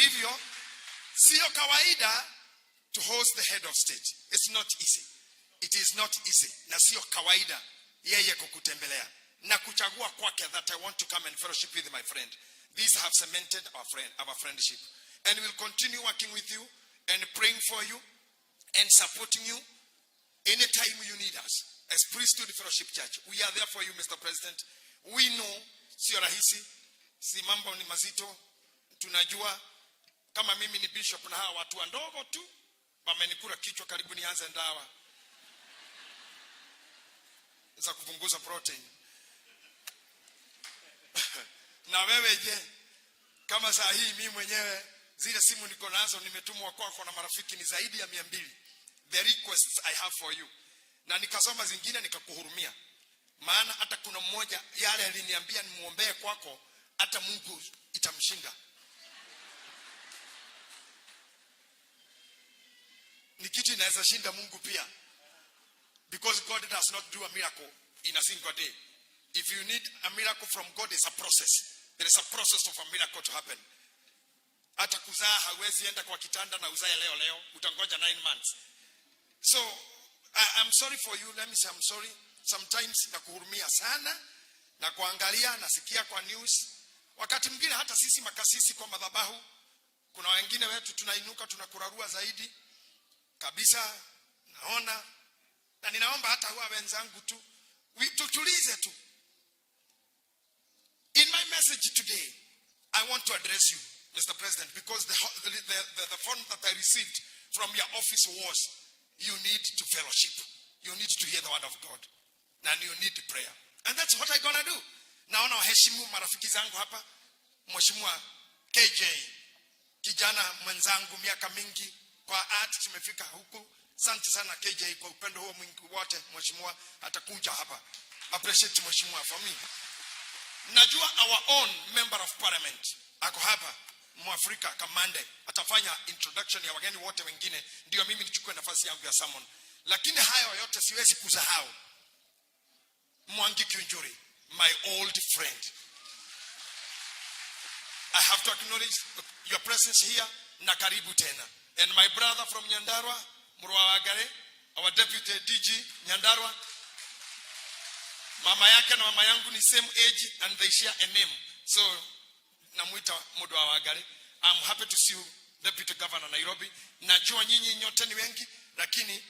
hivyo sio kawaida to host the head of state. It's not easy. It is not easy. Na sio kawaida yeye kukutembelea na kuchagua kwake that I want to come and fellowship with my friend. These have cemented our friendship. And we'll continue working with you and praying for you and supporting you anytime you need us. As Priesthood Fellowship Church, we are there for you, Mr. President. We know sio rahisi, si mambo ni mazito. Tunajua kama mimi ni bishop na hawa watu wadogo tu wamenikula kichwa, karibu nianze ndawa za kupunguza protein. Na wewe je? Kama saa hii mimi mwenyewe zile simu niko nazo nimetumwa kwako na marafiki ni zaidi ya 200. The requests I have for you. Na nikasoma zingine nikakuhurumia, maana hata kuna mmoja yale aliniambia nimuombee kwako, hata Mungu itamshinda. Ni kitu inaweza shinda Mungu pia, because God does not do a miracle in a single day. If you need a miracle from God, it's a process. There is a process of a miracle to happen. Hata kuzaa hauwezi enda kwa kitanda na uzae leo leo, utangoja 9 months. So I'm sorry for you. Let me say I'm sorry. Sometimes nakuhurumia sana na kuangalia, nasikia kwa news. Wakati mwingine hata sisi makasisi kwa madhabahu, kuna wengine wetu tunainuka tunakurarua zaidi kabisa, naona na ninaomba hata huwa wenzangu tu tutulize tu. In my message today, I want to address you, Mr. President, because the phone that I received from your office was, you need to fellowship. You need to hear the word of God. And you need prayer. And that's what I'm gonna do. Naona waheshimu marafiki zangu hapa. Mheshimiwa KJ, kijana mwenzangu miaka mingi kwa art tumefika huku. Asante sana KJ kwa upendo huo mwingi wote. Mheshimiwa atakuja hapa. Appreciate Mheshimiwa for me. Najua our own member of parliament ako hapa, Mwafrika Kamande atafanya introduction ya wageni wote wengine, ndio mimi nichukue nafasi yangu ya sermon. Lakini hayo yote siwezi kusahau Mwangi Kiunjuri, my old friend. I have to acknowledge your presence here na karibu tena. And my brother from Nyandarua, Murwa Wagare, our deputy DG Nyandarua. Mama yake na mama yangu ni same age and they share a name. So namuita Murwa Wagare. I'm happy to see you, Deputy Governor Nairobi. Najua nyinyi nyote ni wengi, lakini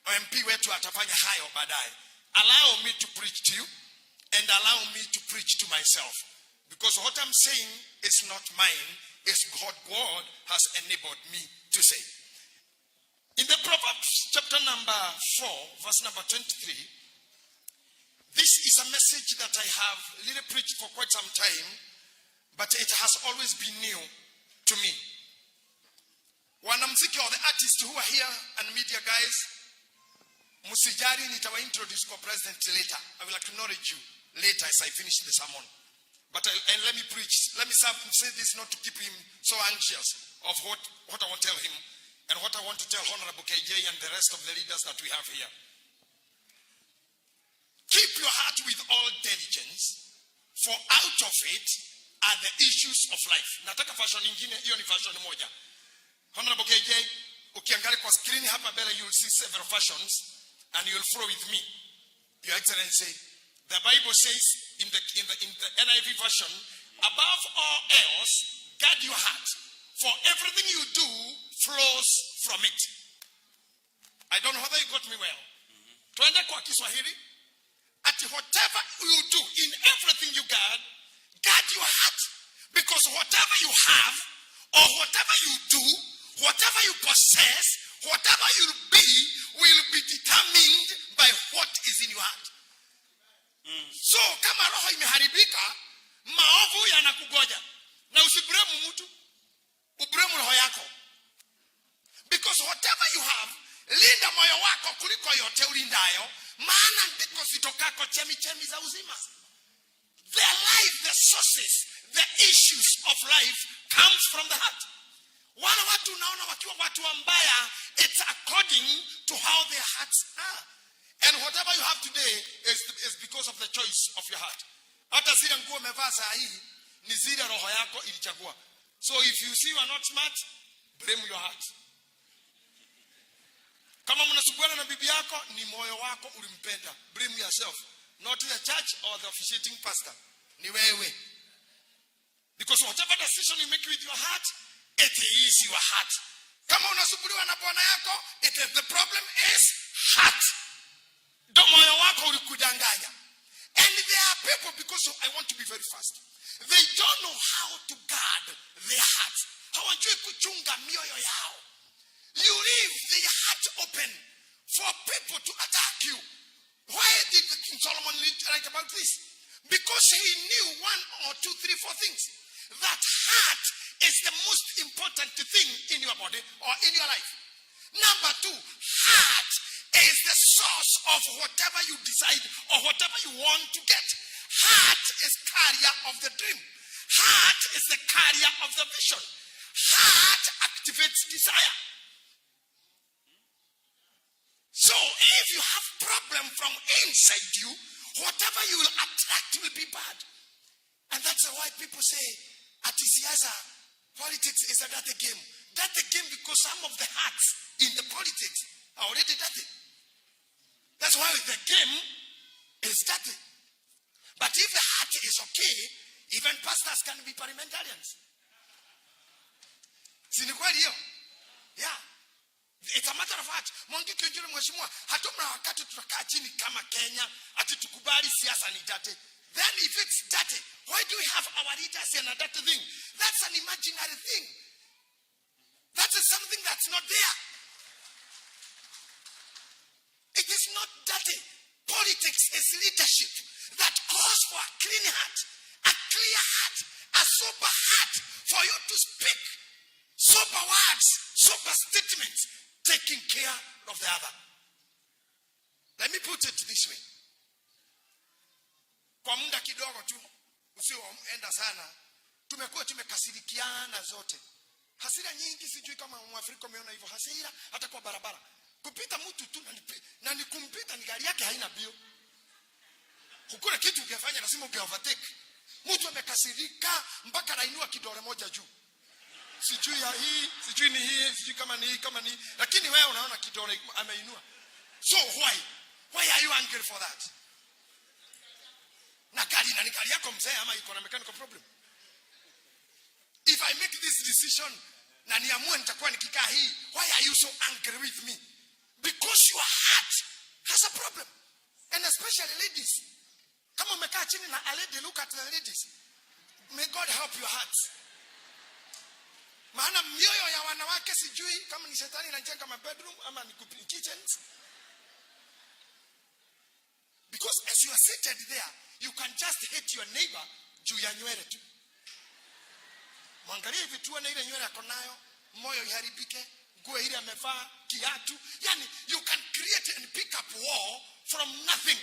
MP wetu atafanya hayo baadaye. Allow me to preach to you and allow me to preach to myself. Because what I'm saying is not mine, it's God. God has enabled me to say. In the Proverbs chapter number 4, verse number 23, this is a message that I have really preached for quite some time, but it has always been new to me. Wanamziki or the artists who are here and media guys, msijali, nitawa introduce kwa president later. I will acknowledge you later as I finish the sermon. But and let me preach. Let me say this not to keep him so anxious of what I want to tell him and what I want to tell Honorable KJ and the rest of the leaders that we have here. Keep your heart with all diligence, for out of it are the issues of life. Nataka version nyingine, hiyo ni version moja. Honorable KJ, ukiangalia kwa screen hapa mbele, you will see several versions and you will flow with me. Your Excellency, the Bible says in the NIV version, above all else, guard your heart, for everything you do flows from it. I don't know whether you got me well. Tuende kwa Kiswahili. At whatever you do, in everything you guard, guard your heart. Because whatever you have, or whatever you do, whatever you possess, whatever you be, will be determined by what is in your heart. So kama roho imeharibika, maovu yanakugoja. Na usiblame mtu, ublame roho yako. Because whatever you have, linda moyo wako kuliko yote ulindayo, maana ndiko zitokako chemichemi za uzima. The life, the sources, the issues of life comes from the heart. Wale watu unaona wakiwa watu wambaya, it's according to how their hearts are. And whatever you have today is because of the choice of your heart. Hata zile nguo umevaa saa hii ni zile roho yako ilichagua. So if you see you are not smart, blame your heart. Kama mnasumbuana na bibi yako, ni moyo wako ulimpenda. Blame yourself, not the church or the officiating pastor. Ni wewe. Because whatever decision you make with your heart, it is your heart. Kama unasumbuliwa na bwana yako, it is the problem is heart. Ndo moyo wako ulikudanganya. And there are people, because I want to be very fast, they don't know how to guard their heart. Hawajui kuchunga mioyo yao. You leave the heart open for people to attack you. Why did King Solomon write about this? Because he knew one or two, three, four things. That heart is the most important thing in your body or in your life. Number two, heart is the source of whatever you decide or whatever you want to get. Heart is carrier of the dream. Heart is the carrier of the vision. Heart activates desire. So if you have problem from inside you, whatever you will attract will be bad. And that's why people say, ati siasa, politics is a dirty game. Dirty game because some of the hearts in the politics are already dirty. That's why the game is dirty. But if the heart is okay, even pastors can be parliamentarians. Si ni kweli hiyo? Yeah. It's a matter of heart. Mwangi Kiunjuri, mheshimiwa, hatuna wakati tutakaa chini kama Kenya ati tukubali siasa ni dirty. Then if it's dirty, why do we have our leaders in a dirty thing? That's an imaginary thing. That is something that's not there. It is not dirty. Politics is leadership that calls for a clean heart, a clear heart, a sober heart for you to speak sober words, sober statements, taking care of the other. Let me put it this way. Kwa muda kidogo tu usioenda sana, tumekuwa tumekasirikiana zote, hasira nyingi. Sijui kama Mwafrika umeona hivyo, hasira hata kwa barabara, kupita mtu tu na ni kumpita, ni gari yake haina bio, hukuna kitu ungefanya, lazima unge overtake. Mtu amekasirika mpaka anainua kidole moja juu, sijui ya hii, sijui ni hii, sijui kama ni hii, kama ni hii, lakini wewe unaona kidole ameinua. So why? Why are you angry for that? Na gari, na ni gari yako mzee, ama iko na mechanical problem? If I make this decision na niamue nitakuwa nikikaa hii, why are you so angry with me? Because your heart has a problem. And especially ladies. Kama umekaa chini na a lady, look at the ladies. May God help your hearts. Maana mioyo ya wanawake, sijui kama ni shetani inajenga ma bedroom ama ni kitchens. Because as you are seated there, you can just hate your neighbor juu ya nywele tu. Mwangalie hivi tuone ile nywele ako nayo, moyo iharibike, nguo ile amevaa, kiatu. Yani you can create and pick up war from nothing.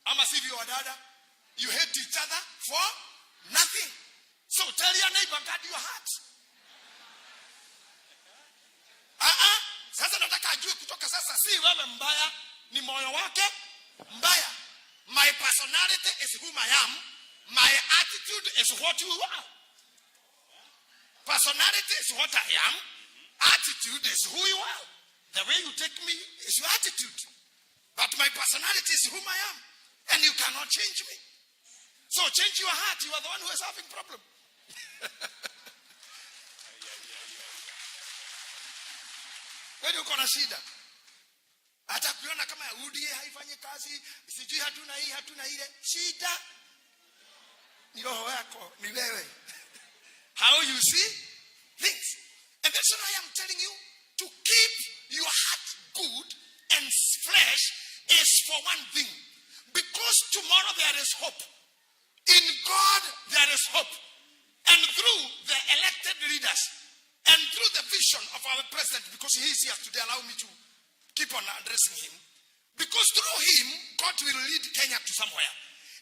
Ama sivyo wadada? You hate each other for nothing. So tell your neighbor, guard your heart. Ah ah, sasa nataka ajue kutoka sasa si wewe mbaya, ni moyo wake mbaya. My personality is whom I am. My attitude is what you are. Personality is what I am. Attitude is who you are. The way you take me is your attitude. But my personality is whom I am. And you cannot change me. So change your heart. You are the one who is having problem. Wewe uko na shida. Hata kuona kama UDA haifanyi kazi, sijui hatuna hii, hatuna ile. Shida ni roho yako, ni wewe. How you see things. And that's what I am telling you. To keep your heart good and fresh is for one thing. Because tomorrow there is hope. In God there is hope. And through the elected leaders and through the vision of our president, because he is here today, allow me to keep on addressing him. Because through him, God will lead Kenya to somewhere.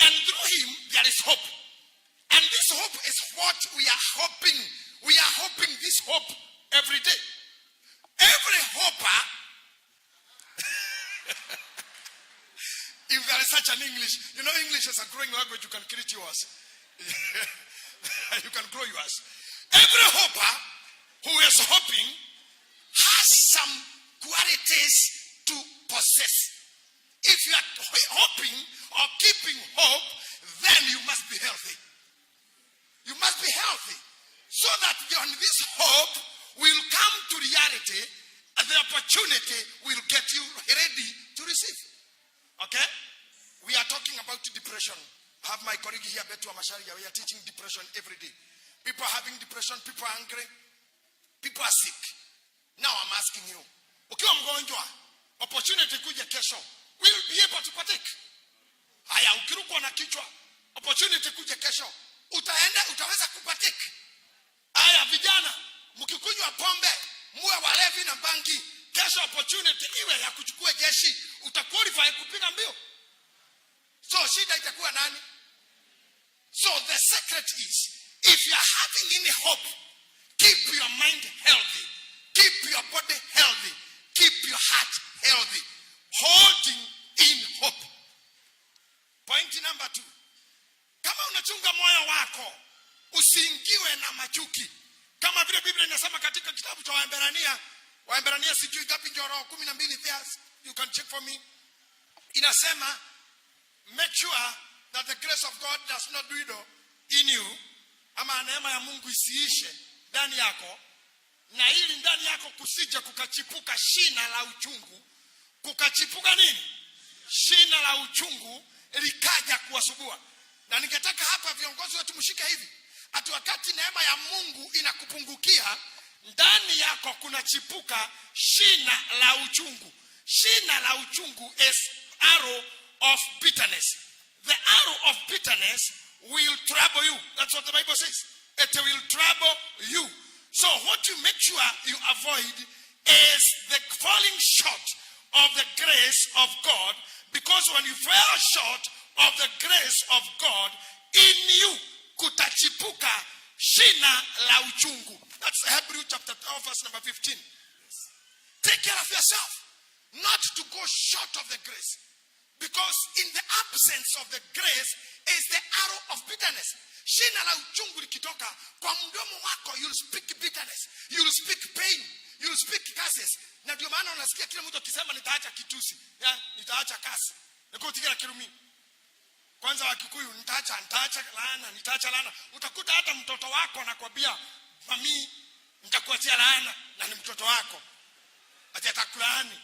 And through him, there is hope. And this hope is what we are hoping. We are hoping this hope every day. Every hoper, if there is such an English, you know English is a growing language, you can create yours. You can grow yours. Every hoper who is hoping has some qualities to possess. If you are hoping or keeping hope, then you must be healthy. You must be healthy so that on this hope will come to reality and the opportunity will get you ready to receive. Okay? We are talking about depression. I have my colleague here, Betua Masharia. We are teaching depression every day. People are having depression, people are angry, people are sick. Now I'm asking you, ukiwa mgonjwa, opportunity kuja kesho, will you be able to partake? Haya, ukirukwa na kichwa, opportunity kuja kesho, utaenda, utaweza kupartake? Haya, vijana, mkikunywa pombe, muwe walevi na bangi, kesho opportunity iwe ya kuchukua jeshi, utaqualify kupiga mbio? So shida itakuwa nani? So the secret is, if you are having any hope, keep your mind healthy, keep your body healthy, keep your heart healthy, holding in hope. Point number 2. Kama unachunga moyo wako, usiingiwe na machuki. Kama vile Biblia inasema katika kitabu cha Waebrania, Waebrania sijui ngapi, Njoro 12 there, you can check for me. Inasema, make sure that the grace of God does not dwindle in you, ama neema ya Mungu isiishe ndani yako, na ili ndani yako kusije kukachipuka shina la uchungu. Kukachipuka nini? Shina la uchungu likaja kuwasumbua. Na ningetaka hapa viongozi wetu mshike hivi, ati wakati neema ya Mungu inakupungukia, ndani yako kunachipuka shina la uchungu. Shina la uchungu is arrow of bitterness. The arrow of bitterness will trouble you. That's what the Bible says. It will trouble you. So what you make sure you avoid is the falling short of the grace of God, because when you fall short of the grace of God, in you kutachipuka shina la uchungu. That's Hebrew chapter 12 verse number 15. Take care of yourself, not to go short of the grace. Because in the absence of the grace is the arrow of bitterness. Shina la uchungu likitoka kwa mdomo wako, you'll speak bitterness, you'll speak pain, you'll speak curses. Na ndio maana unasikia kila mtu akisema, "Nitaacha kitusi, ya, nitaacha kasi, nikutigera kirumi." Kwanza Wakikuyu, Nitaacha laana, nitaacha laana." Utakuta hata mtoto wako anakwambia, "Mami, nitakuachia laana," na ni mtoto wako, ati atakulaani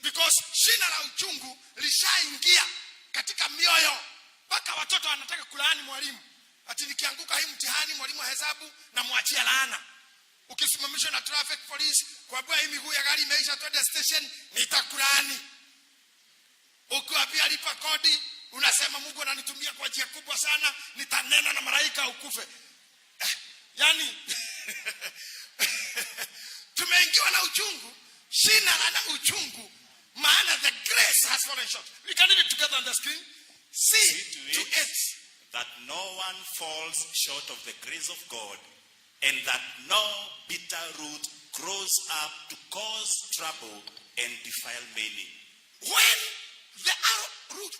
because shina la uchungu lishaingia katika mioyo, mpaka watoto wanataka kulaani mwalimu, ati, "Nikianguka hii mtihani, mwalimu wa hesabu, namwachia laana." Ukisimamishwa na traffic police, kuambiwa, "Hii miguu ya gari imeisha, twende station," "Nitakulaani." Ukiwambia lipa kodi, unasema, "Mungu ananitumia kwa njia kubwa sana, nitanena na malaika ukufe." Yani tumeingiwa na uchungu, shina la uchungu, maana the grace has fallen short. We can read it together on the screen. See See to it that no one falls short of the grace of God, and that no bitter root grows up to cause trouble and defile many. When the arrow root,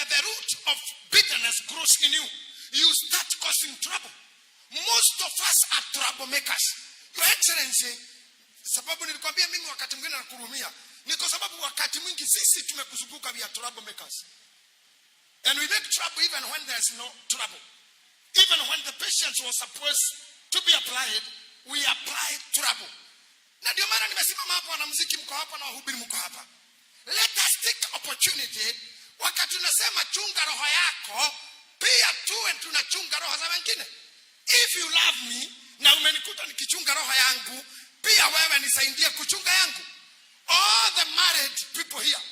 the root of bitterness grows in you, you start causing trouble. Most of us are troublemakers. Your Excellency, sababu nilikwambia mimi wakati mwingine nakuhurumia ni kwa sababu wakati mwingi sisi tumekuzunguka, we are troublemakers. And we make trouble even when there's no trouble. Even when the patience was supposed to be applied, we apply trouble. Na ndio maana nimesimama hapa, wanamuziki mko hapa na wahubiri mko hapa. Let us take opportunity wakati tunasema chunga roho yako, pia tuwe tunachunga roho za wengine. If you love me na umenikuta nikichunga roho yangu, pia wewe nisaidie kuchunga yangu. All the married people here,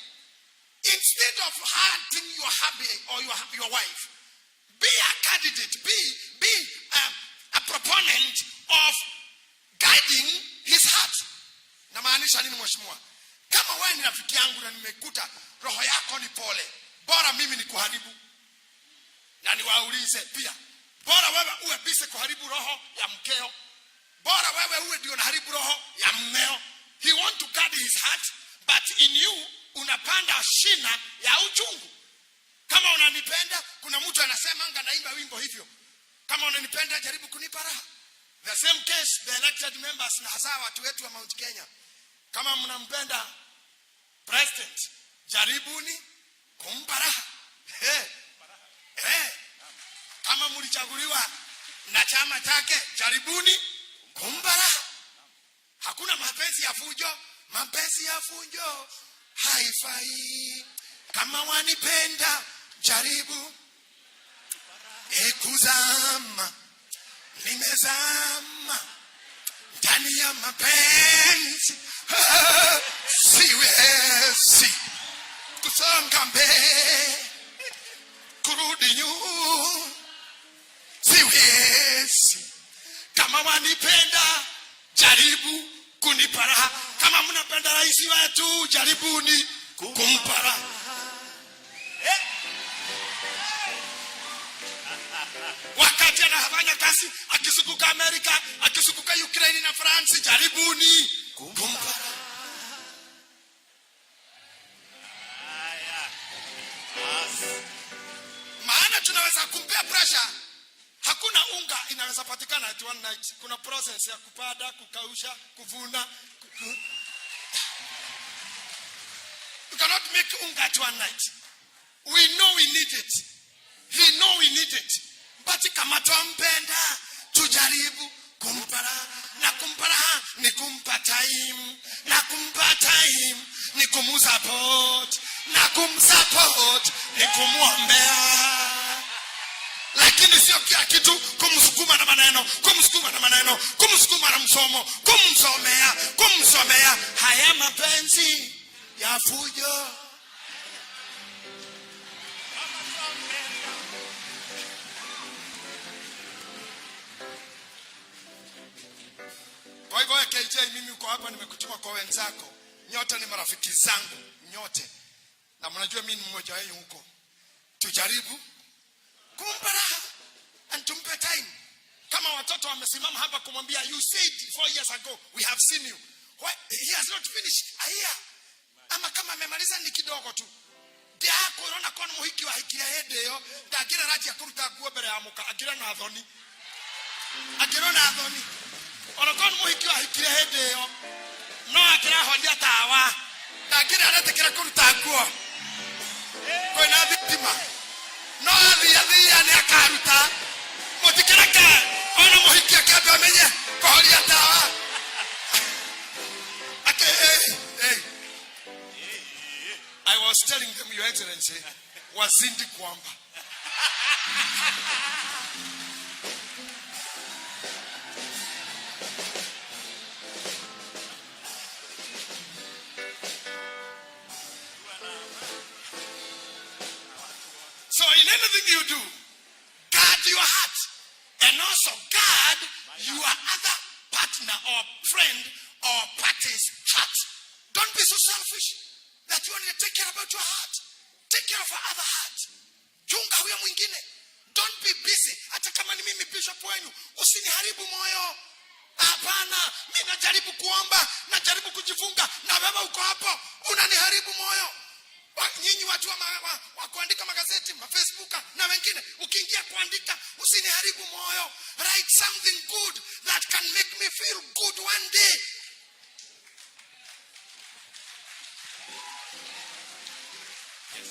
instead of hurting your hubby or your wife, be a candidate, be a proponent of guiding his heart. Namaanisha nini, mheshimiwa? Kama wewe ni rafiki yangu na nimekuta roho yako ni pole, bora mimi ni kuharibu, na niwaulize pia, bora wewe uwe busy kuharibu roho ya mkeo, bora wewe uwe ndio unaharibu roho ya mmeo. He want to guard his heart, but in you unapanda shina ya uchungu. Kama unanipenda, kuna mtu anasema anga naimba wimbo hivyo, "Kama unanipenda, jaribu kunipa raha." The same case, the elected members na hasa watu wetu wa Mount Kenya. Kama mnampenda president, jaribuni kumpa raha. Hey. Hey. Kama mlichaguliwa na chama chake, jaribuni kumpa raha. Hakuna mapenzi ya fujo, mapenzi ya fujo haifai. Kama wanipenda, jaribu kuzama, nimezama ndani ya mapenzi, siwezi kusonga mbele, kurudi nyuma, siwezi. Kama wanipenda, jaribu kunipa raha. Kama mnapenda rais wetu, jaribuni kumpa raha. Wakati anafanya kazi, akizunguka Amerika, akizunguka Ukraine na France, jaribuni kumpa raha. Haya. Bas. Maana tunaweza kumpea pressure. Hakuna unga inaweza patikana at one night. Kuna process ya kupanda, kukausha, kuvuna. You cannot make unga at one night. We know we need it. He know we need it. But kama twampenda, tujaribu kumpa raha. Na kumpa raha ni kumpa time. Na kumpa time ni kumsupport. Na kumsupport ni kumuombea. Lakini sio kila kitu kumsukuma na maneno, kumsukuma na maneno, kumsukuma na msomo, kumsomea, kumsomea. Haya mapenzi ya fujo. Kama twampenda. Kwa hivyo KJ, mimi uko hapa nimekutuma kwa wenzako. Nyote ni marafiki zangu, nyote. Na mnajua mimi ni mmoja wenu huko. Tujaribu kumpa raha and tumpe time. Kama watoto wamesimama hapa kumwambia, you said 4 years ago we have seen you. Why he has not finished a year. Ama kama amemaliza ni kidogo tu. Ndiakwĩrwo kono mũhiki wahikire hĩndĩ ĩyo ndangĩrarajia kũruta nguo mbere ya mũka, akĩrĩ na thoni, akĩrĩ na thoni. Ona kono mũhiki wahikire hĩndĩ ĩyo no akĩrahoria tawa, ndangĩrĩ aretĩkĩra kũruta nguo kwĩna thitima, no athia thia nĩ akaruta. Mũtikĩreke ona mũhiki akĩambe amenye kũhoria tawa. Ake, hey, hey. I was telling them, Your Excellency, wazidi kuomba. So in anything you do, guard your heart. And also guard your other partner or friend or party's heart. Don't be so selfish that you only take care about your heart. Take care of other heart. Chunga huyo mwingine. Don't be busy. Hata kama ni mimi bishop wenu, usiniharibu moyo. Hapana, mimi najaribu kuomba, najaribu kujifunga, na wewe uko hapo unaniharibu moyo. Nyinyi watu wa kuandika magazeti, ma Facebook na wengine, ukiingia kuandika usiniharibu moyo. Write something good that can make me feel good one day.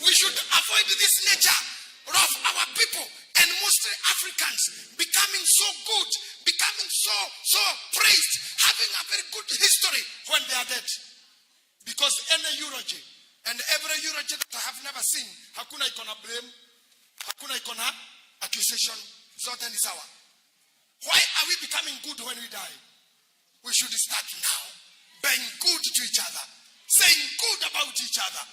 We should avoid this nature of our people and mostly Africans becoming so good, becoming so praised, having a very good history when they are dead. Because any eulogy and every eulogy that I have never seen, hakuna iko na blame, hakuna iko na accusation, zote ni sawa. Why are we becoming good when we die? We should start now, being good to each other, saying good about each other.